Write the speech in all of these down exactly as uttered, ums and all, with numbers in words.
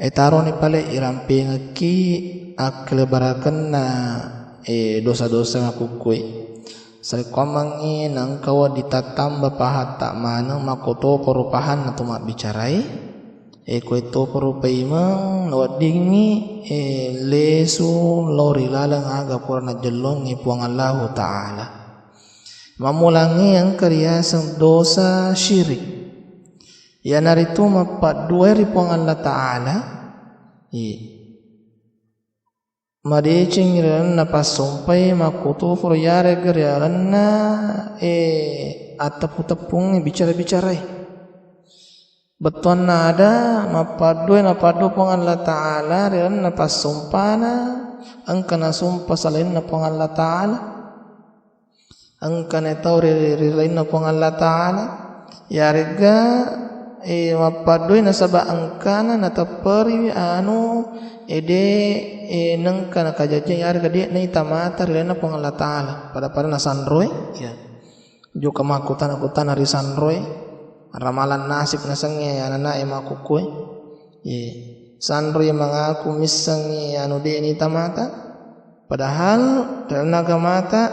Etaroni pale irampengekki akkalebarakenna, e, dosa-dosa makkukkue. Sarekkoammengngi naengka wedding tattamba pahatta maneng, makkotoparo pahanna to mabbicarai. E, koe toparo paimeng, naweddingngi, e, lesu lao ri laleng aga pura najellongngi Puang Allahu Ta'ala. Mammulangngi engka riaseng dosa syirik. Iyanaritu mappaddua ri Puang Allah Ta'ala, i, madeceng ri lalenna passompai makkutufuru iyarega ri lalenna, e, atteppu-teppungnge bicara-bicarai. Bettuanna ada mappaddua napaddua Puang Allah Ta'ala ri lalenna passompana, engka nasumpa salainna Puang Allah Ta'ala. Engkana tau ri, ri, ri lainna Puang Allah Ta'ala, iyaregga, e, mappaddui nasaba engkana natepperiwi anu, ede, e, nengka nakajajang, iyaregga de naita mata ri lainna Puang Allah Ta'ala. Pada-pada nasanroi, ya. Jokka makkutana-kutana ri sanroi, ramalan nasib nasengnge ananae makkukkue. Ye, sanroi mangaku missengngi anu de naita mata. Padahal ri lalenna agamata,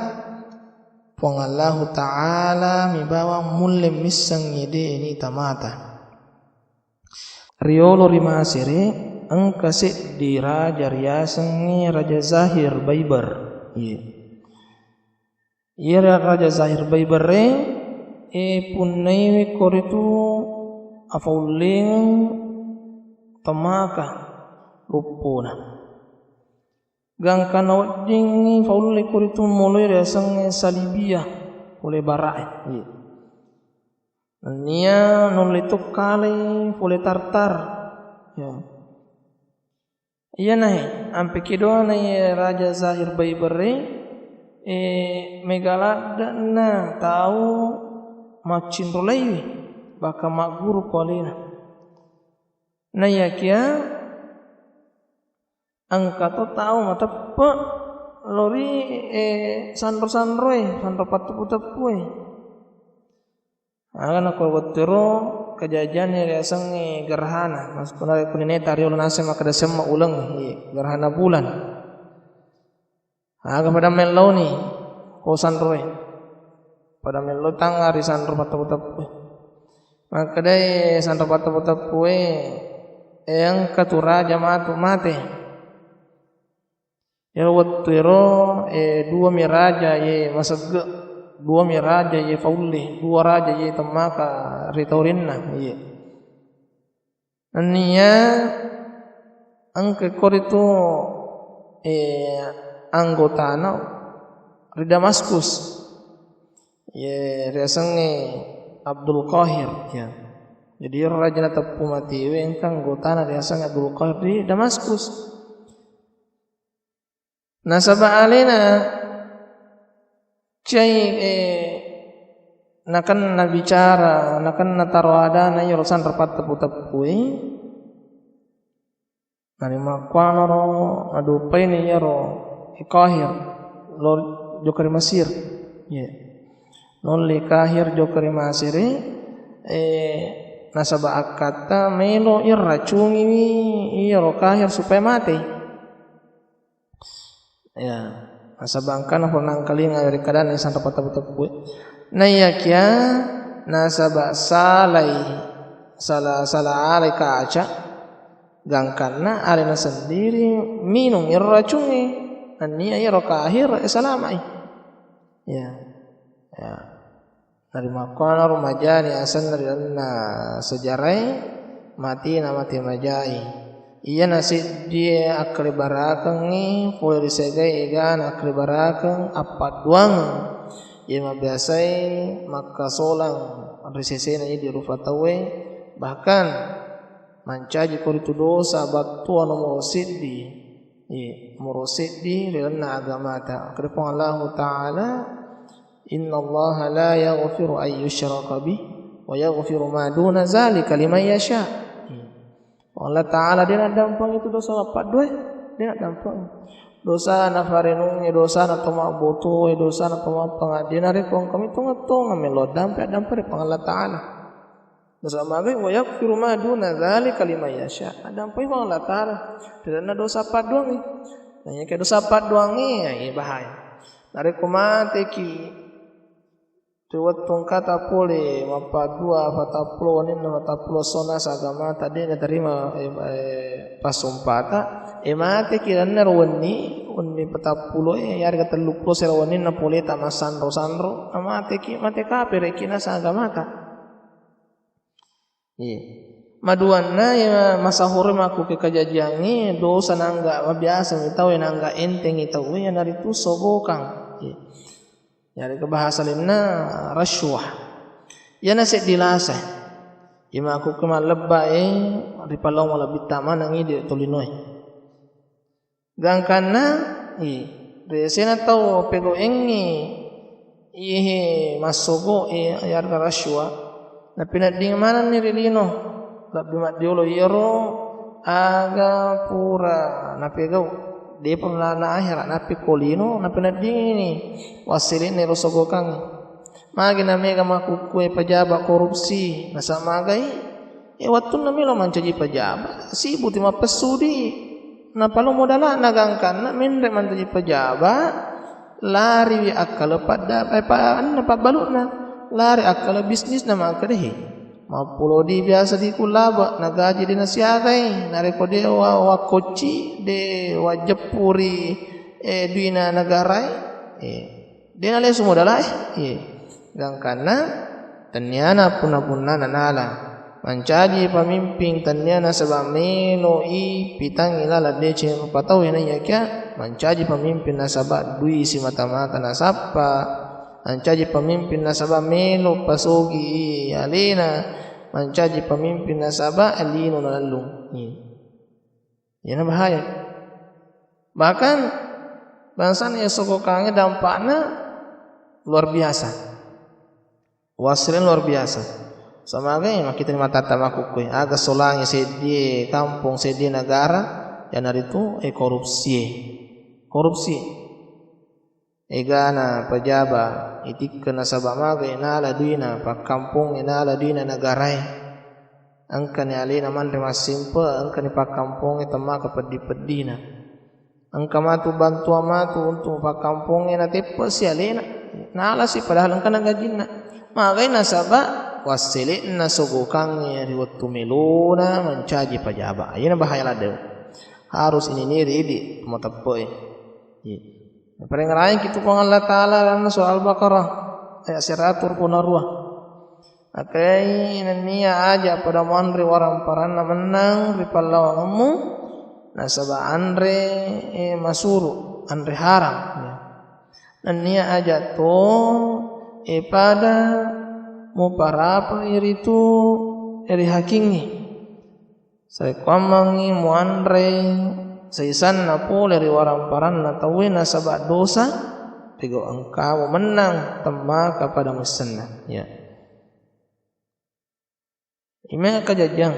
Puang Allahu Ta'ala mi bawang mulle missengngi de naita mata. Riolo ri Masere, engka seddi raja riasengngi Raja Zahir Baibar. Iye. Iyaro Raja Zahir Baibarre, e, punnaiwi koritu afaulleang temaka loppona. Gangkana weddingngi faulle koritu moloi riasengnge Salibia, pole bara'e. Iya. Nennia nulle to kalai pole Tartar. Ya. Iyanae, ampe kedoana iye Raja Zahir Baibarre, e, mega ladde'na tau maccinrolaiwi, bahkan magguru ko alena. Naiyakia engka to tau mateppe' lao ri, e, sanro-sanroe, sanro patteppu-teppue. Aga nako wettuero kajajianna riasengnge gerhana, maksudna ko nineta riolo naseng makkeda semma uleng, iye, gerhana bulan. Aga pada melloni ko sanroe. Pada mello tanga ri sanro patteppu-teppue. Makkedai sanro patteppu-teppue, e, engka tu raja matu mate. Iyaro wettuero, e, duami raja iye masegge, duami raja iye faulle, dua raja iye temmaka ri taurinna, iye. Nennia engka koritu, e, anggotana ri Damaskus, iye riasengnge Abdul Qahir, ya. Jadi iyaro raja nateppu matewe engka anggotana riasengnge Abdul Qahir ri Damaskus. Nasaba alena cai, e, nakenna bicara, nakenna taro adana iyaro sanro patteppu-teppue, narimakkuanaro nadupaini iyaro Qahir lo jokka ri Mesir. Ye. Nolli Qahir jokka ri Masere, e, nasaba akkatta melo irracungiwi iyaro Qahir supaya matei. Ya, nasaba engkana pura nangkalinga ri kadanna sanro patteppu-teppue. Naiyakia nasaba salai, sala, sala alai kaca, gangkanna alena sendiri minung iyaro racungnge. Nennia iyaro Qahir, e, salamai. Ya. Ya. Narimakkuanaro majani asenna ri lalenna sejarae, matina mate majai. Iyana seddie akkalebarakengngi pole ri siagae egana akkalebbarakeng appadduangeng. Iye mabiasae makkasolang ri sesena idi rufa tauwe, bahkan mancaji koritu dosa battua nomoro seddi. Iye, nomoro seddi ri lalenna agamata. Makkeda Puang Allahu Ta'ala, "Innallaha la yaghfiru an yushraka bih wa yaghfiru ma duna zalika liman yasha." Puang Allah Ta'ala de' naddampeng itu dosa mappaddue, de' naddampeng. Dosana farenungnge, dosana to mabbotoe, dosana to mappangaddie, narekko engka mi tongeng-tongeng melo dampe, addampeng ri Puang Allah Ta'ala. Nasaba magai, "Wa yaghfiru ma duna dzalika liman yasha." Addampui Puang Allah Ta'ala ri lalenna dosa padduangnge. Nah, iya ke dosa padduangnge, ya, iya bahaya. Narekko mateki ri wettu engkata pole mappaddua patappulo wenninna patappulo essona agamata, de' naterima, eh, eh, passumpata, eh, mateki lennaro wenni, wenni patappulo, eh, yarega telluppulo sera wenninna poleta massanro-sanro, na mateki, mate kapereki nasaba agamata. Iya. Maduanna, iya, masahoro makkuke kajajiangnge, dosa nangga mabiasa mi tau, nangga entengngi tau, iyanaritu sogokang. Iya. Yarega bahasa lainna rasyuah. Iyana seddi lasa. Iya makkuke mallebba e, ripalao malebbitta manengngi di tolinoe. Gangkanna, i, ri asena tau pegoengngi, ihe massogo e, yarega rasyuah, napenedding manenni ri lino, lebbi maddiolo iyaro aga pura napegau, depa na, na ahera, nappi ko lino, napeneddingini wassele'na ero sogokangnge. Magi na mega makkukkue pajaba korupsi, nasaba magai, e, wettunna melo mancaji pajaba, sibuti mappessudi, napalo modala'na gangkanna menre mancaji pajaba, lariwi akkala padda-, eh, pa-, anunna pabbalu'na, lari akkala bisnisna makkeda, he, mappulodi biasa di ku laba, nagaji de nasiagai, narekko de wa-, wakkocci, de wajjeppuri, eh, duina negarae, eh, de nalesu modalae, eh. Gangkanna tenniana punna-punnana nala. Mancaji pamimping tennia nasaba melo i pitangngi laleng deceng rupa tau, naiyakia mancaji pamimping nasaba dui simata-mata nasappa. Mancaji pamimping nasaba melo pasogi alena. Mancaji pamimping nasaba lino nalellung. Iya. Iyana bahaya. Bahkan bangsana iya sogokangnge dampakna luar biasa. Wassele luar biasa. Samagai makkitani matatta makkukkue. Aga solangi seddie kampong, seddie negara, iyanaritu, eh, korupsie. Korupsi. Egana pajaba itikka nasaba magai nala duina pakkampongnge, nala duina negarae. Engkani alena manre massimpe, engkani pakkampongnge temmaka peddi-peddina. Engka matu bantuan matu untuk pakkampongnge nateppesi alena. Nalasi padahal engkana gajinna. Magai nasaba wassele'na sogokangnge ri wettu melona mancaji pajaba. Iyana bahaya ladde. Harus ini niri idi mateppe'e. Iya. Naparengngerangi kitu Puang Allah Ta'ala lalenna surah Al-Baqarah ayat seratus dua puluh dua. Akkai nennia aja pada muanre waramparanna mennang ri pallawangemmu, nasaba anre, eh, masuru, anre haram. Ya. Nennia aja to, eh, pada muparapei ritu, eh, ri hakingnge. Sarekkuammengngi muanre saisanna pole ri waramparanna tauwe nasaba dosa, pegau engkamu mennang temmaka pada muissenna. Ya. Imeng kajajang.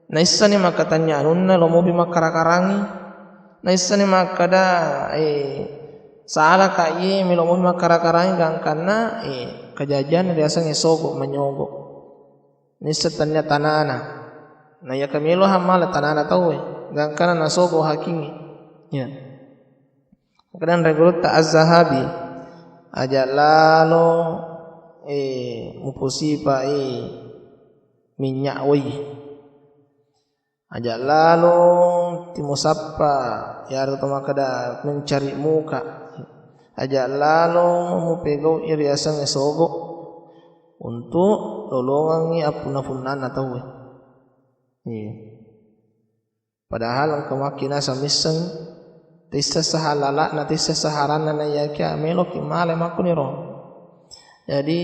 Naissani makkatannya anunna lo mopi makkara-karangi. Naissani makkada, eh, salaka iye melo mopi makkara-karangi gangkanna, eh, kajajang riasengnge sogo manyogo. Nisseng tennia tanana. Na iya kamelo hammala tanana tauwe, gangkana nasobo hakingnge. Ya. Kadang anre gurutta Az-Zahabi, aja lalo, eh, mupusipa, eh, minyak wai. Aja lalo timusappa, iyaro to makkeda mencari muka. Aja lalo mupegau'i riasengnge sogo untuk lolongengngi appunna-punnanna tauwe. Iya. Padahal engka makki naseng misseng, tissessa halala'na, tissessa haranna, naiyakia meloki male makkuniro. Jadi,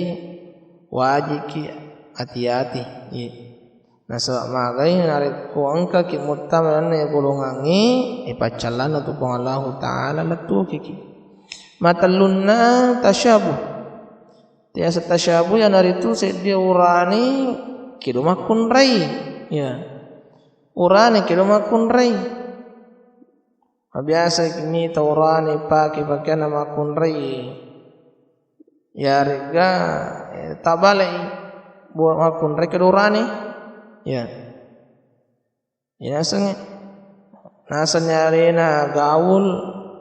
wajiki ati-ati. Iya. Nasaba magai narekko engkaki muttama lalenna iya golongangnge, eh, paccallanna tu Puang Allahu Ta'ala lettuokiki. Matellunna tasyabuh. Tiasa tasyabuh iyanaritu seddie urane kedo makkunrai. Ya. Urane kedo makkunrai. Mabiasa kini tau urane pake pakeanna makkunrai. Yarega, eh, tabalei. buat makkunrai kedo urane. Ya. Iya, nasengnge. Nasengnge alena gaul,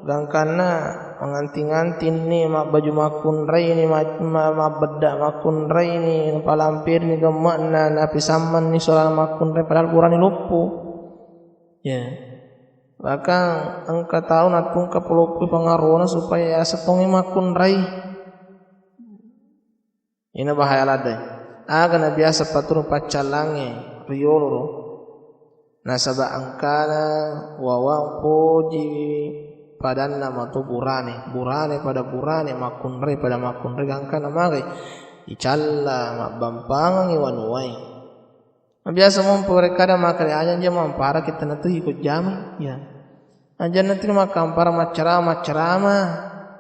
gangkanna manganting-antingni, mabbaju makkunraini, ma-, ma-, mabbedda makkunraini, napalampirini gemme'na, napisammenni solana makkunrai, padahal burane loppo. Ya. Bahkan engka tau nattungka paloppoi pengaruhna supaya yaseng tongnge makkunrai. Ina bahaya ladde. Aga nabiasa paturung paccallangnge riyolo ro. Nasaba engkana wawang poji padanna matu burane, burane pada burane, makkunrai pada makkunrai, gangkana magai icalla mabbampangengngi wanuwae. Biasa mompo rekada makkeda aja je mamparaki tenatu iko jami. Ya. Aja nanti makkampara maccarama, maccarama.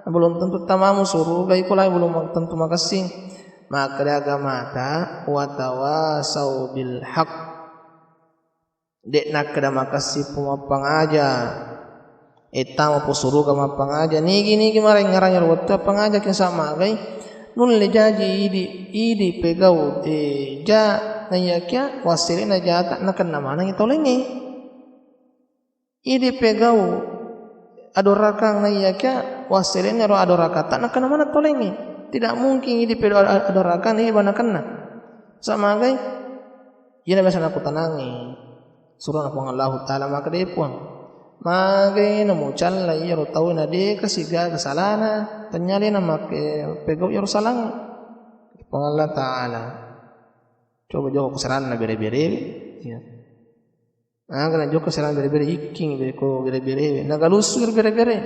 Belum tentu tamamu suruga iko lai belum tentu makessing. Makkeda agamata, "Watawasau bil haq." Dek nakkeda makessing pu mappangaja. Ettama pu suruga mappangaja. Nigi-nigi marengngerang ero wettu appangaja ki samagai. Nulle jaji idi, idi pegau, eh, ja naiyakia wasselena jata nakenna manengi tau laingnge. Idi pegau adorakang naiyakia wasselena ro adorakata nakenna maneng tau laingnge. Tidak mungkin idi pegau ad-, adorakang naiya banakenna. Samagai. Iyana biasa nakutanangngi surona Puang Allahu Ta'ala, makkeda, "Eh, Puang, magai namucalla iyaro tau na deka sigaga salana, tennia alena makke pegau iyaro salangnge." Puang Allah Ta'ala, coba jokka seranna bere-berewe. Ya. Aga najokka seranna bere-bere, ikking beko bere-berewe. Nagalussu bere-bere.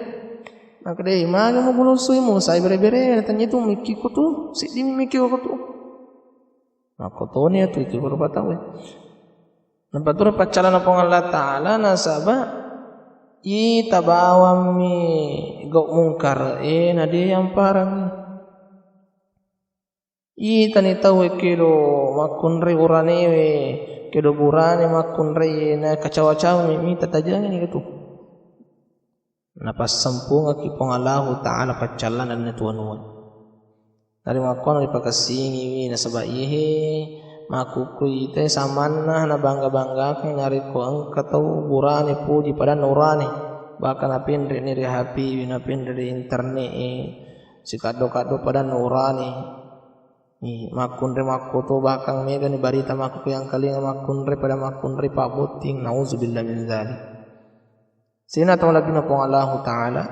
Makkeda, "Eh, magai mugalussui, musai bere-bere, tennia tu mikkiko tu, siddimi mikkiko tu." Makkotoni atu itu rupa tauwe. Napaturung paccalana Puang Allah Ta'ala nasaba ita bawammi gau mungkar e na de yamparangngi. Itani tauwe kedo makkunrai uranewe, kedo burane makkunrai na kacawa-cawa mi mita tajangi ni tu. Napassampungekki Puang Allahu Ta'ala paccallana na tuanua. Narimakkuana ripakessingiwi nasaba iyehe makkukku ite samanna nabangga-banggakeng narekko engka tau burane puji padanna urane, bahkan napenre'ni ri H P-wi, napenre ri internet-e, sikaddo-kaddo padanna urane. Ih, makkunrai makkoto bahkan megani barita makkukku yang kalinga makkunrai pada makkunrai pabbotting, nauzubillah min dzalik. Sina tau labbina Puang Allahu Ta'ala.